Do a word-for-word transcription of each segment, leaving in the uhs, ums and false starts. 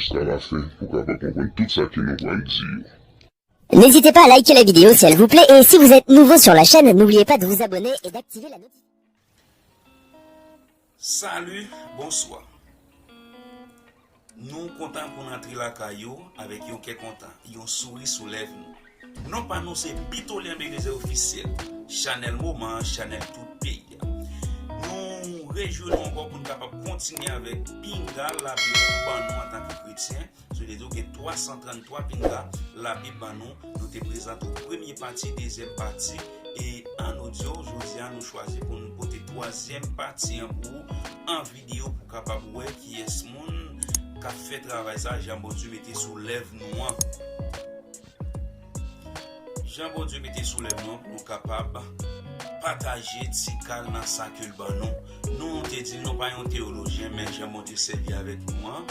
Jiska lafen pou w kapab konprann tout sa ke nou pral di yo. N'hésitez pas à liker la vidéo si elle vous plaît et si vous êtes nouveau sur la chaîne, n'oubliez pas de vous abonner et d'activer la notification. Salut, bonsoir. Nou kontan pou n antre lakay ou avèk yon kè kontan, yon souri sou lèv nou. Non pa nou se Pitolyen Ebenezer Ofisyèl, chanèl moman an, chanèl tout peyi a. Nou rejwi nou ankò pou n kapab kontinye avèk pinga Labib ban nou antanke kretyen. Sa vle di w gen twa san trann twa pinga Labib ban nou. Nou te prezante w premye pati, dezyèm pati, e an odyo. Jodi a, nou chwazi pou n pote twazyèm pati an pou ou an videyo pou w kapab wè kiyès moun k ap fè travay sa, jan Bondye mete sou lèv nou an. Jan Bondye mete sou lèv nou an pou nou kapab pataje ti kal nan sa ke l ban nou. Nou te di l nou pa yon teyolojyen, men jan Bondye sèvi avèk nou an,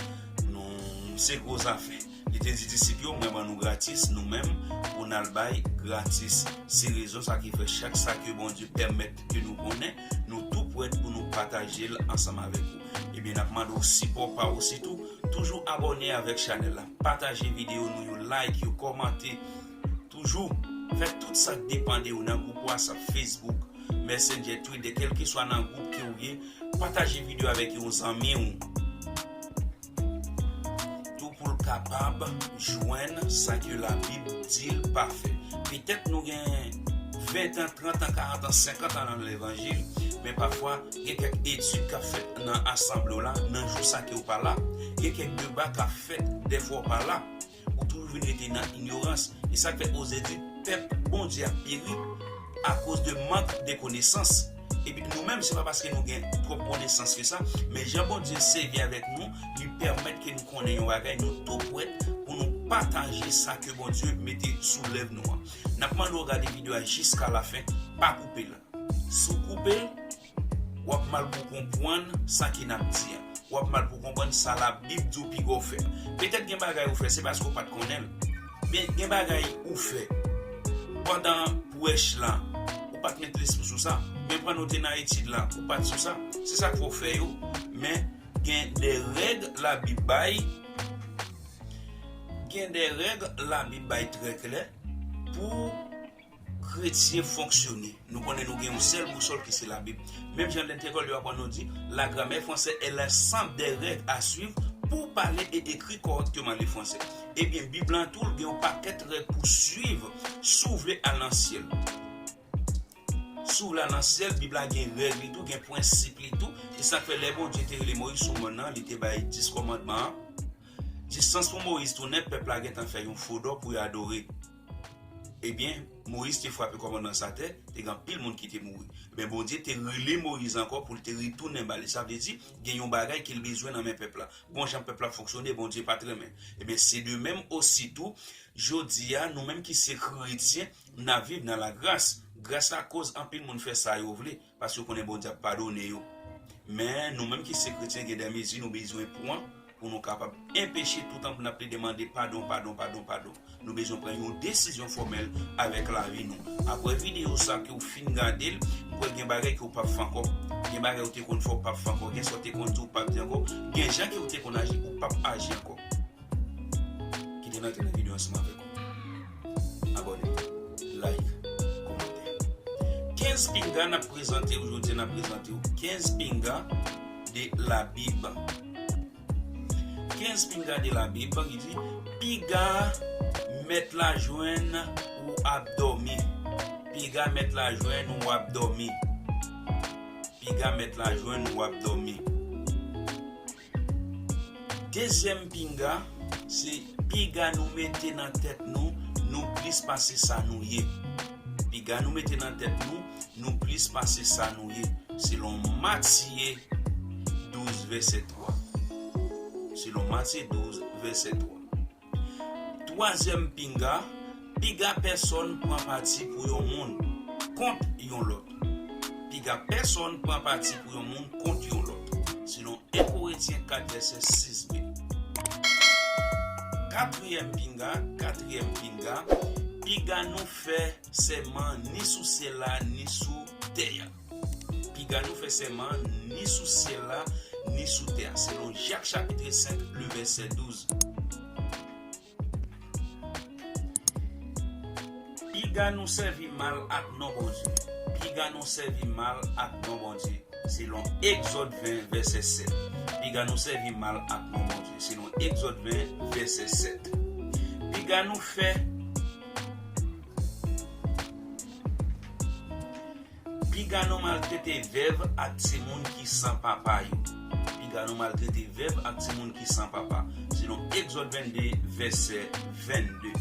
nou, se gwo zafè. Li te di disip yo, mwen ban nou gratis, nou menm, pou n al bay gratis. Se rezon sa ki fè chak sa ke Bondye pèmèt ke nou konnen, nou tou prèt pou nou pataje l ansanm avèk ou. Ebyen, n ap mande w sipò pa w ositou. Toujou abòne avèk chanèl la. Pataje videyo nou yo, like yo, kòmante. Toujou fè tout sa k depann de ou nan gwoup WhatsApp, Facebook, Messenger, Twitter, kèlkeswa nan gwoup ke ou ye, pataje videyo avèk yon zanmi w. Tou pou l kapab jwenn sa ke Labib di l pa fè. Petèt nou gen ven tan, trant an, karant an, senkant an nan levanjil, men pafwa, gen kèk etid k ap fèt nan asanble w la, nan jou sa ke w pa la, gen kèk deba k ap fèt dèfwa w pa la, ou toujou vin rete nan inyorans. E sa k fè Oze di, pèp Bondye ap peri akoz de mank de konesans. Epi nou menm, se pa paske nou gen twòp konesans ke sa, men jan Bondye sèvi avèk nou, li pèmèt ke nou konnen yon bagay, nou tou prèt pou nou pataje sa ke Bondye mete sou lèv nou an. N ap mande w gade videyo a jiska lafen, pa koupe l. Si w koupe l, w ap mal pou konprann sa ke n ap di a. W ap mal pou konprann sa Labib di w piga w fè. Petèt gen bagay ou fè, se paske w pa t konnen l. Men gen bagay ou fè pandan prèch la, ou pa t met lespri sou sa. Men pandan w te nan etid la, ou pa t sou sa. Se sa k fè w fè yo. Men gen de règ Labib bay, gen de règ Labib bay trè klè pou kretyen fonksyone. Nou konnen nou gen yon sèl bousòl ki se Labib. Menm jan lentèkòl yo aprann nou di, la grammaire française est l'ensemble des règles à suivre pour parler et écrire correctement le français. Ebyen, Bib lan tou, l gen yon pakèt règ pou swiv si w vle al nan syèl. Si w vle al nan syèl, Bib la gen règ li tou, gen prensip li tou. E sa k fè lè Bondye te rele Moyiz sou mòn nan, li te bay dis kòmandman an. Distans pou Moyiz tounen, pèp la gentan fè yon fodò pou y adore. Ebyen, Moyiz te frape kòmandman sa atè, te gen anpil moun ki te mouri. Ebyen, Bondye te rele Moyiz ankò pou l te retounen ba li. Sa vle di, gen yon bagay ke l bezwen nan men pèp la. Gon jan pèp la fonksyone, Bondye pa t renmen. Ebyen, se de menm osi tou, jodi a, nou menm ki se kretyen, n ap viv nan lagras. Gras la koz anpil moun fè sa yo vle, paske yo konnen Bondye ap padone yo. Men, nou menm ki se kretyen, gen de mezi nou bezwen pran pou nou kapab enpeche toutan pou n ap plede mande padon, padon, padon, padon. Nou bezwen pran yon desizyon fòmèl avèk lavi nou. Apre videyo sa ke w fin gade l, m kwè gen bagay ke w p ap fè ankò. Gen bagay ou te konn fè w p ap fè ankò. Gen sa w te konn di w p ap di ankò. Gen jan ke w te konn aji ou p ap aji ankò. Kite n antre nan videyo ansanm avèk ou. Abòne, like, kòmante. Kenz pinga n ap prezante w jodi a, n ap prezante w kenz pinga de Labib. Kenz pinga de Labib ki di, piga mèt la jwenn ou ap dòmi. Piga mèt la jwenn ou ap dòmi. Piga mèt la jwenn ou ap dòmi. Dezyèm pinga, se piga nou mete nan tèt nou, nou plis pase sa nou ye. Piga nou mete nan tèt nou, nou plis pase sa nou ye. Selon Matye douz, vèsè twa. Selon Matye douz, vèsè twa. Twazyèm pinga, piga pèsonn pran pati pou yon moun kont yon lòt. Piga pèsonn pran pati pou yon moun kont yon lòt. Selon en Korentyen kat, vèsè sis b. Katriyèm pinga, katriyèm pinga, piga nou fè sèman ni sou syèl la, ni sou tè a. Pi Piga nou fè sèman ni sou syèl la, ni sou tè a. Selon Jak chapit senk, le vèsè douz. Piga nou sèvi mal ak non Bondye. Piga nou sèvi mal ak non Bondye. Selon Egzòd ven, vèsè sèt. Piga nou sèvi mal ak non Bondye. Selon Egzòd ven, vèsè sèt. Piga nou fè Piga nou maltrete vèv ak timoun ki san papa yo. Piga nou maltrete vèv ak timoun ki san papa. Selon Egzòd vennde, vèsè vennde.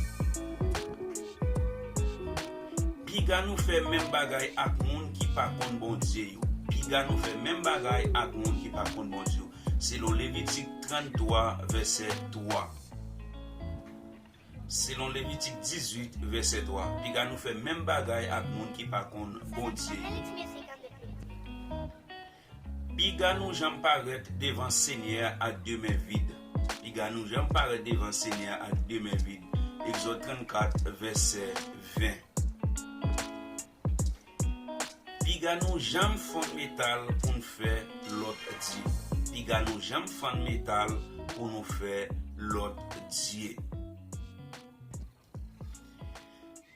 Piga nou fè menm bagay ak moun ki pa konn Bondye yo. Piga nou fè menm bagay ak moun ki pa konn Bondye yo. Selon Levitik tranntwa, vèsè twa. Selon Levitik dizuit, vèsè twa, piga nou fè menm bagay ak moun ki pa konn Bondye yo. Piga nou janm parèt devan Senyè a ak de men vid. Piga nou janm parèt devan Senyè a ak de men vid. Egzòd trannkat, vèsè ven. Piga nou janm fann metal pou n fè lòt dye. Piga nou janm fann metal pou nou fè lòt dye.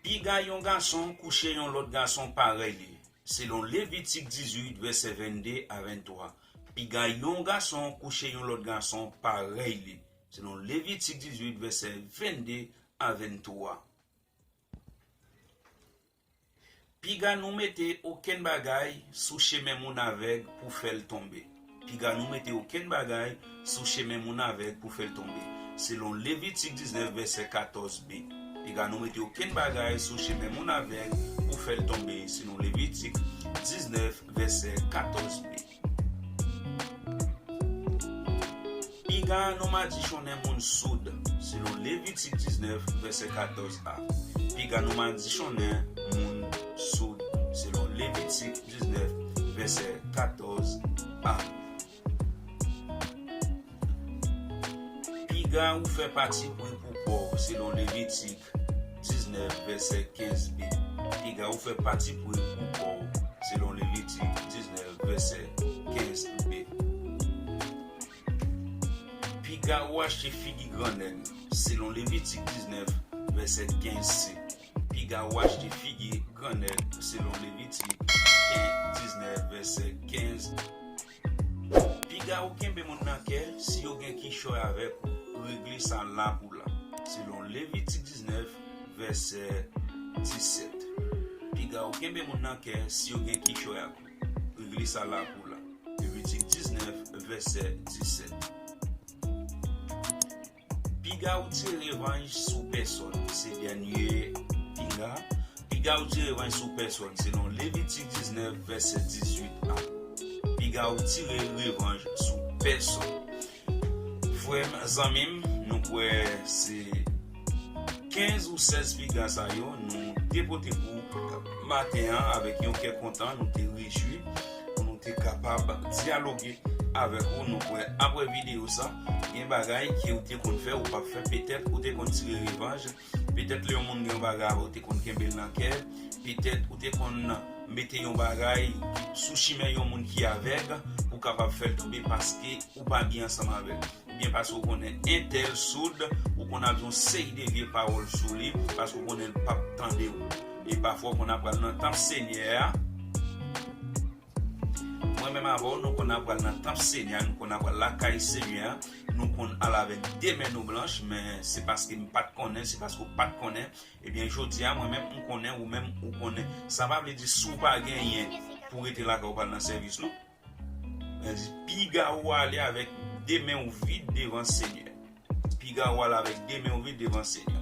Piga yon gason kouche yon lòt gason parèy li. Selon Levitik dizuit, vèsè vennde a venntwa. Piga yon gason kouche yon lòt gason parèy li. Selon Levitik dizuit, vèsè vennde a venntwa. Piga nou mete okenn bagay sou chemen moun avèg pou fè l tonbe. Piga nou mete okenn bagay sou chemen moun avèg pou fè l tonbe. Selon Levitik diznèf, vèsè katòz b. Piga nou mete okenn bagay sou chemen moun avèg pou fè l tonbe. Selon Levitik diznèf, vèsè katòz b. Piga nou madichonnen moun soud, selon Levitik diznèf, vèsè katòz a. Piga nou madichonnen moun soud, selon Levitik diznèf, vèsè katòz a. Piga ou fè patipri pou pa w, selon Levitik diznèf, vèsè kenz b. Piga ou fè patipri pou pa w, selon Levitik diznèf, vèsè kenz b. Piga ou achte figi grannèg, selon Levitik diznèf, vèsè kenz c. Piga ou achte figi grannèg, selon Levitik diznèf, vèsè kenz. Piga ou kenbe moun nan kè si yo gen kichòy avèk ou, regle sa la pou la, selon Levitik diznèf, vèsè disèt. Piga ou kenbe moun nan kè si yo gen kichòy ak ou, regle sa la pou la, Levitik diznèf, vèsè disèt. Piga ou tire revanj sou pèsòn, se dènye piga. Piga ou tire revanj sou pèsòn, selon Levitik diznèf, vèsè dizuit a. Piga ou tire revanj sou pèsòn. Frè m, zanmi m, nou kwè se kenz ou sèz piga sa yo, nou te pote pou maten an avèk yon kè kontan, nou te rejwi pou nou te kapab dyaloge avèk ou. Nou kwè apre videyo sa, gen bagay ke ou te konn fè, ou p ap fè, petèt ou te konn tire revanj, petèt lè yon moun gen yon bagay avè w, ou te konn kenbe l nan kè, petèt ou te konn mete yon bagay sou chimen yon moun ki avèg pou kapab fè l tonbe paske ou pa byen ansanm avè l. Oubyen paske w konnen entèl soud, ou konn ap di yon seri de vye pawòl sou li, paske w konnen l p ap tande w. E pafwa w konn ap pral nan tanp Senyè a. Mwen menm avè w, nou konn ap pral nan tanp Senyè a, nou konn ap pral lakay Senyè a, nou konn al avèk de men nou blanch, men se paske m pa t konnen, se paske w pa t konnen. Ebyen, jodi a, mwen menm, m konnen, ou menm, ou konnen. Sa pa vle di si w pa genyen pou w rete lakay ou pral nan sèvis, non. Piga ou ale avèk de men ou vid devan Senyè. Piga ou ale avèk de men ou vid devan Senyè.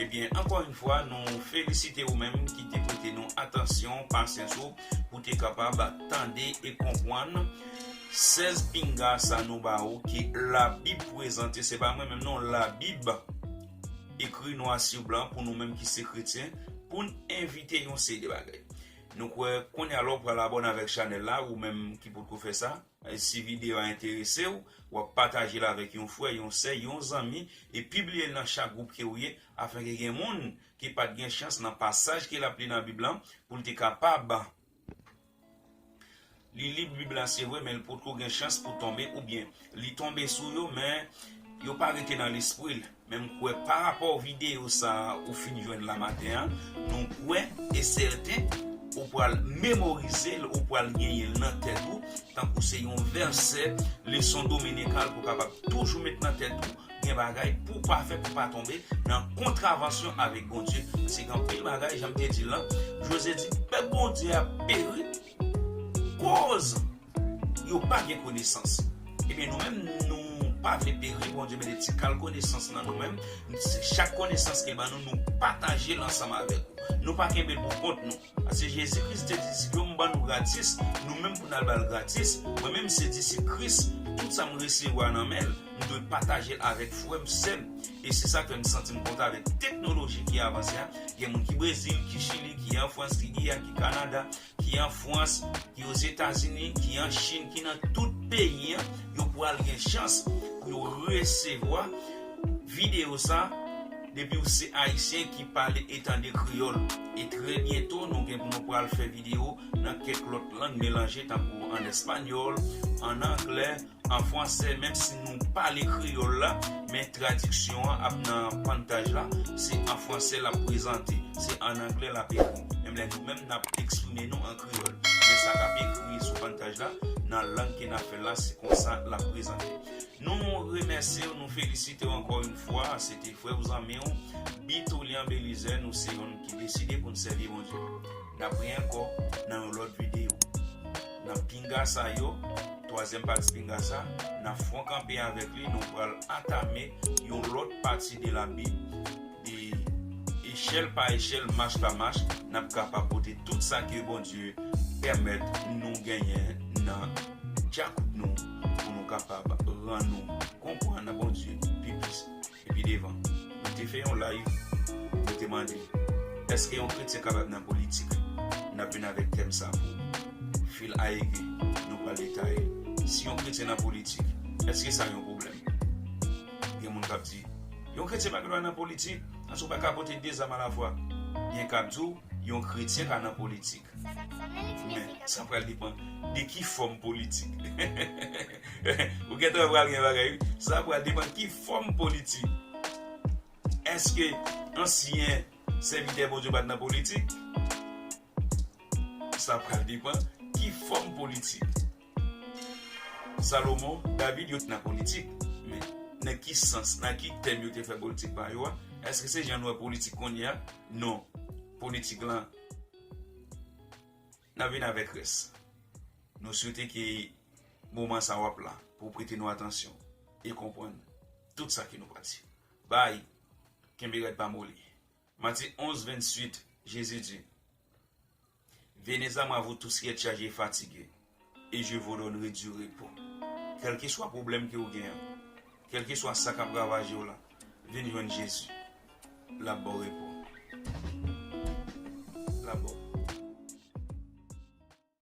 Ebyen, ankò yon fwa, nou felisite ou menm ki te prete nou atansyon, pasyans ou, pou te kapab tande e konprann sèz piga sa nou ba ou ke Labib prezante. Se pa mwen menm non, Labib ekri nwa si blan pou nou menm ki se kretyen, pou n evite yon seri de bagay. Nou kwè kounye a la w pral abòne avèk chanèl la, ou menm ki potko fè sa. Si videyo a enterese w, w ap pataje l avèk yon frè, yon sè, yon zanmi, e pibliye l nan chak gwoup ke w ye, afenke gen moun ki pa t gen chans nan pasaj ke l ap li nan Bib lan, pou l te kapab Li li Bib la, se vre, men l potko gen chans pou tonbe, oubyen li tonbe sou yo, men yo pa rete nan lespri l. Men m kwè, parapò videyo sa a ou fin jwenn la maten an, nou kwè e sèten ou pral memorize l, ou pral genyen l nan tèt ou, tankou se yon vèsè, leson dominikal pou w kapab toujou met nan tèt ou, gen bagay pou w pa fè, pou w pa tonbe nan kontravansyon avèk Bondye. Paske gen anpil bagay, jan m te di l lan, Jozye di, pèp Bondye a peri koz yo pa gen konesans. Ebyen, nou menm, nou pa vle peri, Bondye mete ti kal konesans nan nou menm. Se chak konesans ke l ban nou, nou pataje l ansanm avèk ou. Nou pa kenbe l pou kont nou. Paske Jezi Kris te di, disip yo, m ban nou gratis, nou menm pou n al ba l gratis. Mwen menm, se disip Kris, tout sa m resevwa nan men l, m dwe pataje l avèk frè m, sè m. E se sa k fè m santi m kontan avèk teknoloji ki avanse a. Gen moun ki Brezil, ki Chili, ki an Frans, ki Giyàn, ki Kanada, ki an Frans, ki Ozetazini, ki an Chin, ki nan tout peyi an, yo pral gen chans pou yo resevwa videyo sa. Depi w se Ayisyen ki pale e tande kreyòl, e trè byento, nou gen pou nou pral fè videyo nan kèk lòt lang melanje, tankou an espanyòl, an anglè, an fransè, menm si nou pale kreyòl la, men tradiksyon an ap nan pantaj la, se an fransè l ap prezante, se an anglè l ap ekri. Menm lè nou menm n ap eksprime nou an kreyòl, men sa k ap ekri sou pantaj la, nan lang ke n ap fè l la, se konsa l ap prezante. Nou remèsye w, nou felisite w ankò yon fwa, se te frè w, zanmi w, Bitolian Belizaire, nou se youn ki deside pou n sèvi Bondye. N ap rive ankò nan yon lòt videyo. Nan pinga sa yo, twazyèm pati pinga sa, n ap fè yon kanpe avèk li, nou pral antame yon lòt pati de la Bib, de echèl pa echèl, mach pa mach, n ap kapab pote tout sa ke Bondye pèmèt nou genyen nan djakout nou, pou nou kapab rann nou konprann Bondye pi plis. Epi devan, nou te fè yon live, nou te mande, èske yon kretyen kapab nan politik? N ap vin avèk tèm sa pou fil a egi, nou pral detaye. Si yon kretyen nan politik, èske sa yon pwoblèm? Gen moun k ap di, yon kretyen pa gen dwa nan politik, paske w pa ka pote de zam alafwa. Gen k ap di w, yon kretyen ka nan politik. Men, sa pral depann de ki fòm politik. Ou gentan pral gen bagay, wi. Sa pral depann ki fòm politik. Èske ansyen sèvitè Bondye pa t nan politik? Sa pral depann ki fòm politik. Salomon, David, yo t nan politik. Men, nan ki sans, nan ki tèm yo te fè politik pa yo a? Èske se jan nou wè politik kounye a? Non. Politik lan, n ap vin avèk rès. Nou swete ke moman sa w ap la pou w prete nou atansyon e konprann tout sa ke nou pral di. Bay, kenbe rèd pa moli. Matye onz venntuit, Jezi di, Venez à moi, vous tous qui êtes chargés et fatigués, et je vous donnerai du repos. Kèlkeswa pwoblèm ke w gen an, kèlkeswa sa k ap ravaje w la, vin jwenn Jezi. L ap ba w repo. L ap ba w